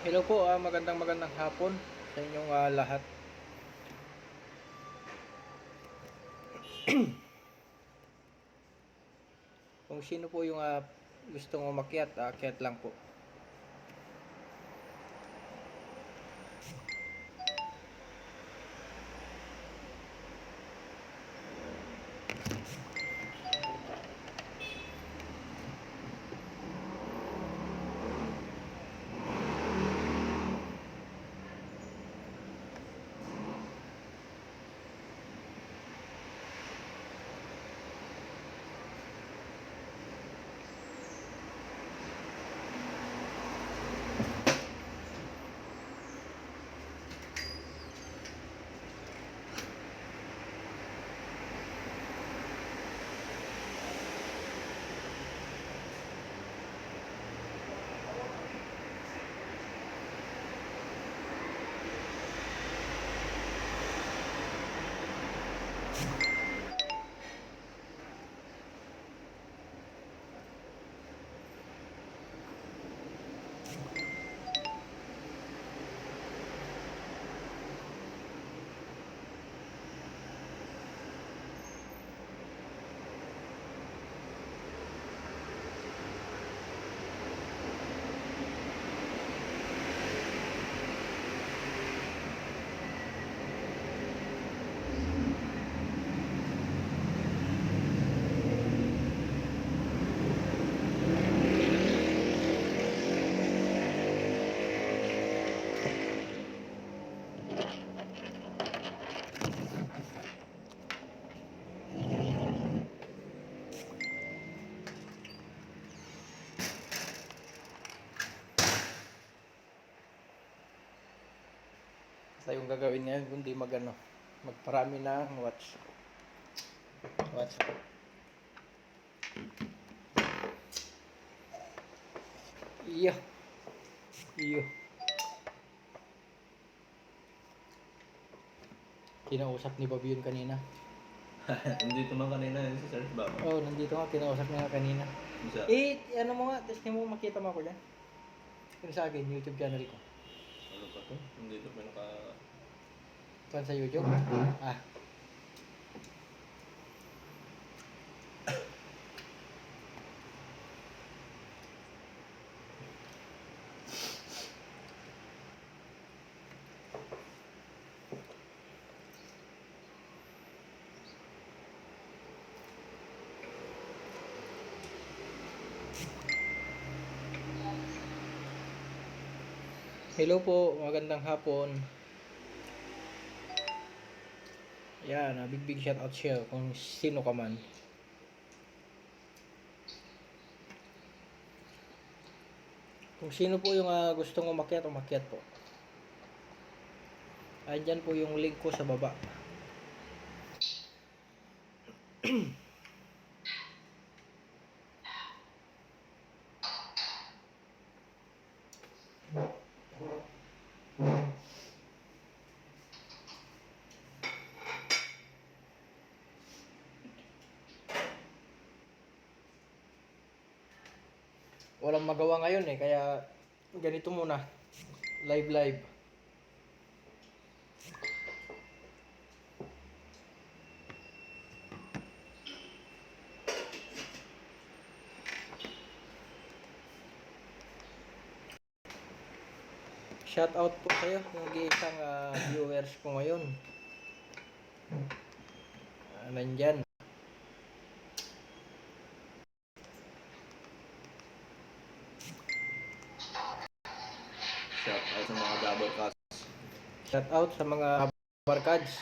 Hello po, magandang hapon sa inyong lahat. Kung sino po yung gustong umakyat, akyat lang po. Basta yung gagawin ngayon, kundi magparami ng watch. Iyo. Iyo. Kinausap ni Bobby yun kanina. Nandito man kanina yun si Sir Bob. Oh, nandito nga, kinausap niya kanina. Isa. Ano mo nga, testing mo, makita mo ako dyan. Yun sa akin, YouTube channel ko. Ano pa to? Nandito pa naka... Saan sa YouTube? Hello po, magandang hapon. Yan, big shout out siya kung sino ka man. Kung sino po yung gustong umakyat po. Andyan po yung link ko sa baba. Walang magawa ngayon kaya ganito muna. Live. Shout out po kayo yung isang viewers ko ngayon. Nandyan. Shout out sa mga double cast. Shout out sa mga barkads.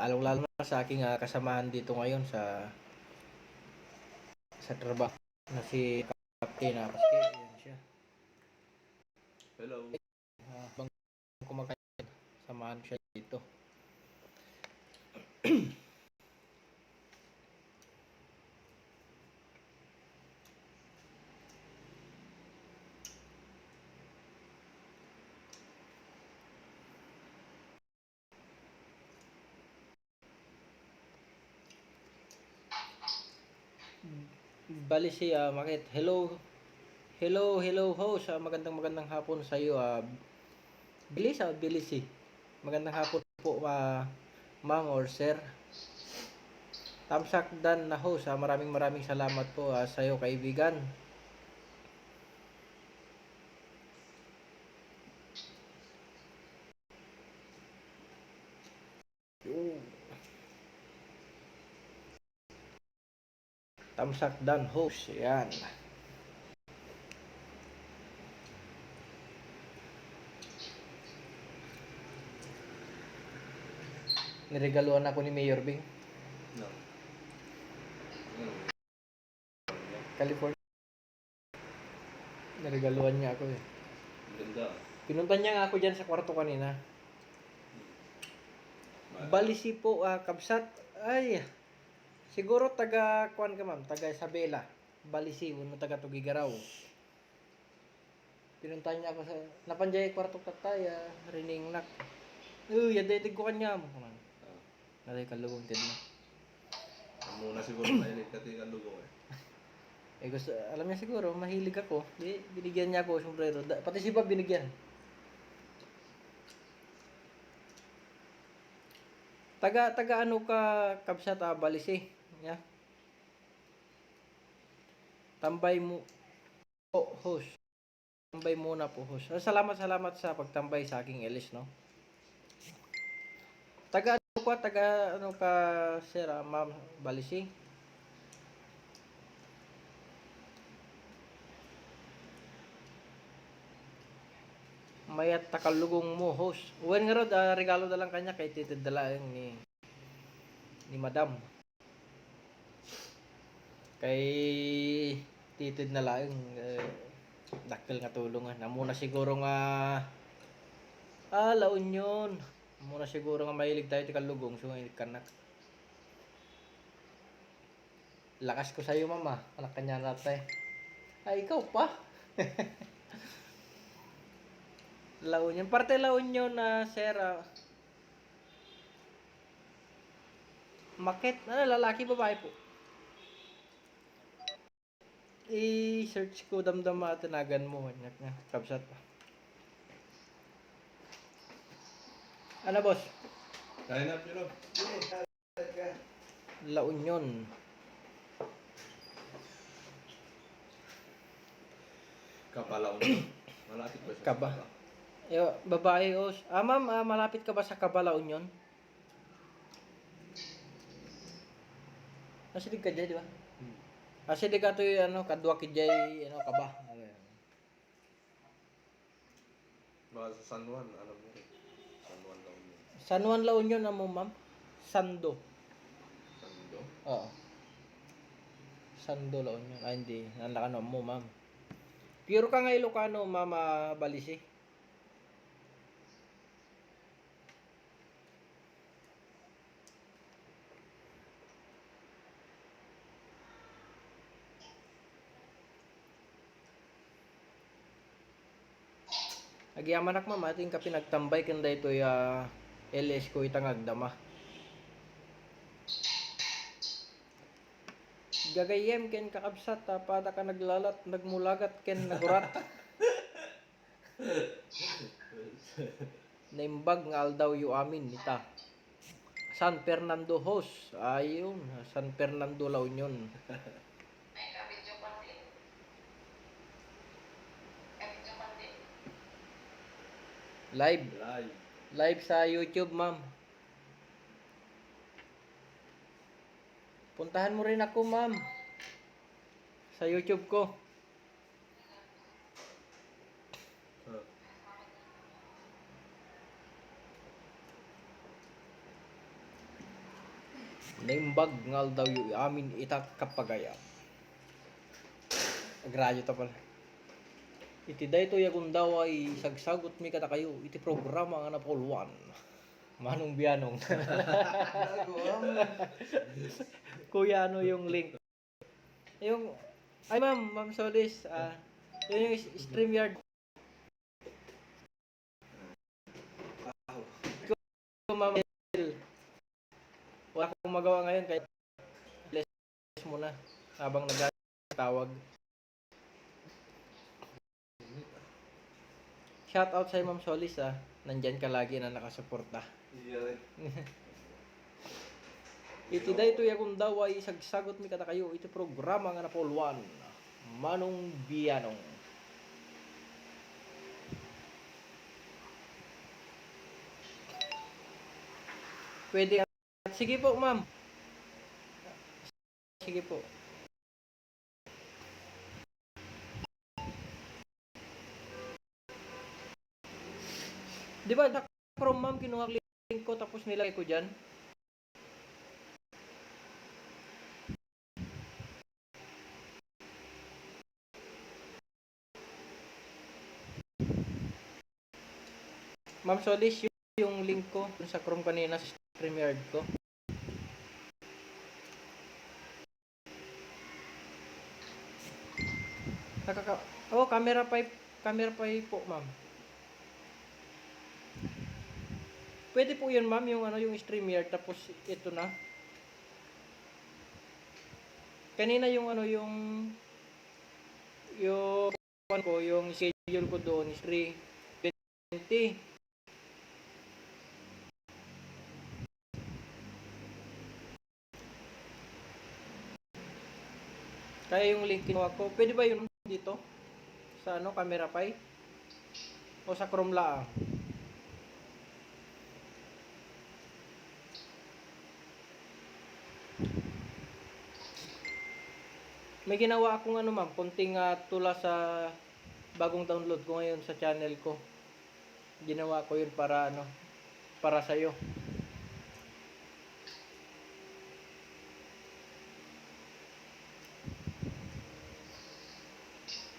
Lalong-lalo na sa aking kasamahan dito ngayon sa trabaho na si Captain Paski. Yan siya. Hello. Bang kumakain, samahan siya dito. Bali si Makit. Hello. Hello host. Magandang hapon sa iyo. Bilis eh. Magandang hapon po, ma'am or sir. Tamsak Dan na host. Maraming salamat po sa iyo, kaibigan. Yung Tamsak Dan host. Yan. Niregaluhan ako ni Mayor Bing. No. California. Niregaluhan niya ako eh. Ganda. Pinunta niya nga ako dyan sa kwarto kanina. Balisi po, kabsat. Ay, siguro taga, kuan ka ma'am, taga Isabela. Balisi, uno taga Tugigaraw. Pinunta niya ako sa, napanjay kwarto kataya, rining nak. Yadetig ko kanya mo. Naday kalugong tid na. Muna siguro mahilig ka tingnan lugo eh. Gusto, alam niya siguro, mahilig ako. Di, binigyan niya ako sombrero. Pati si Bob binigyan. Taga ano ka, kabsat, balisi. Yeah. Tambay mo po, host. Tambay muna po, host. Salamat sa pagtambay sa aking Elis, no? Taga ano ka, sir, ma'am, balisi? Mayat takalugong mo, host. Uwan nga rod, regalo na lang kanya kay titid dala ni madam. Kay titid na lang, dakil nga tulungan. Namuna siguro nga, La Union. Muna siguro nga mahilig tayo ti kalugong, so mahilig kanak. Lakas ko sa'yo, mama. Anak kanya natay. Ay, ikaw pa. La Union. Parte La Union na, sir. Market. Ano, lalaki, babae po. I-search ko damdama at tinagan mo. Anak na. Kabsat. Ano, boss? Kain up yun. La Union. Kapalaw mo. Malapit ba siya Kaba. sa Kapa? Babae, ma'am, malapit ka ba sa Caba, La Union? Nasidig ka dyan, di ba? Asidig ka to yung kadwa ki jay, Kaba. Baka sa San Juan, alam mo rin. San Juan daw yun. San Juan, La Union na mo, ma'am? Sando. Sando? Oo. Sando, La Union. Hindi. Ano mo, ma'am. Pure ka nga Ilocano, ma'am, Balisi. Agyaman ak ma'am, ating kapinagtambay kanda ito LS ko itang agdama. Gagayem ken kakabsat, pada ka naglalat, nagmulagat ken nagurat. Naimbag nga aldaw yu amin nita. San Fernando host. Ayun, San Fernando, La Union. Live. Live sa YouTube, ma'am. Puntahan mo rin ako, ma'am. Sa YouTube ko. Naimbag ngal daw yu amin itak kapagaya. Agrayo ta pala. Iti dayto yagun daw ay sagsagot mi kata kayo. Iti programa nga napulwan. Manong biyanong. Kuya, ano yung link? Yung, ay ma'am Solis, yun yung StreamYard. Ko, ma'am, wala akong magawa ngayon kaya bless mo na habang nagtawag. Shout out sa Ma'am Solis ah. Nandyan ka lagi na nakasuporta. Yeah. Iti daytoy akong daw ay sagsagot mi kada kayo iti programa nga napoluan. Manong Bianong. Pwede. Sige po, ma'am. Sige po. Di ba, from ma'am, kinuha link ko tapos nilagay ko dyan. Ma'am Solis, yung link ko dun sa Chrome kanina sa StreamYard ko. Oh, camera 5 po, ma'am. Pwede po 'yun, ma'am, yung ano yung StreamYard tapos ito na. Kanina yung ano yung ko, yung schedule ko doon is 3:20. Kaya yung link kinuha ko, pwede ba yun dito? Sa ano, camera pie? O sa Chrome lang? May ginawa akong ano ma'am, konting tula sa bagong download ko ngayon sa channel ko. Ginawa ko yun para ano, para sa'yo.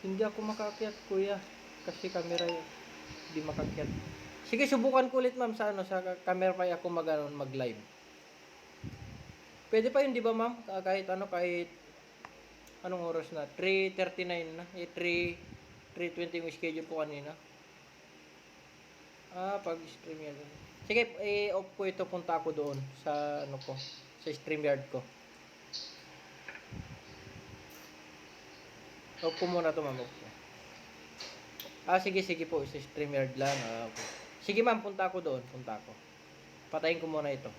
Hindi ako makakyat kuya, kasi camera yun. Hindi makakyat. Sige, subukan ko ulit ma'am sa ano, sa camera pa ako mag-live. Pwede pa yun, di ba ma'am? Kahit ano, kahit anong oras na? 3:39 na. 3:20 yung schedule ko kanina. Pag StreamYard. Sige, off ko ito, punta ako doon sa ano ko, sa StreamYard ko. Off ko muna to, ma'am. Sige po, sa StreamYard lang. Okay. Sige ma'am, punta ako doon, Patayin ko muna ito.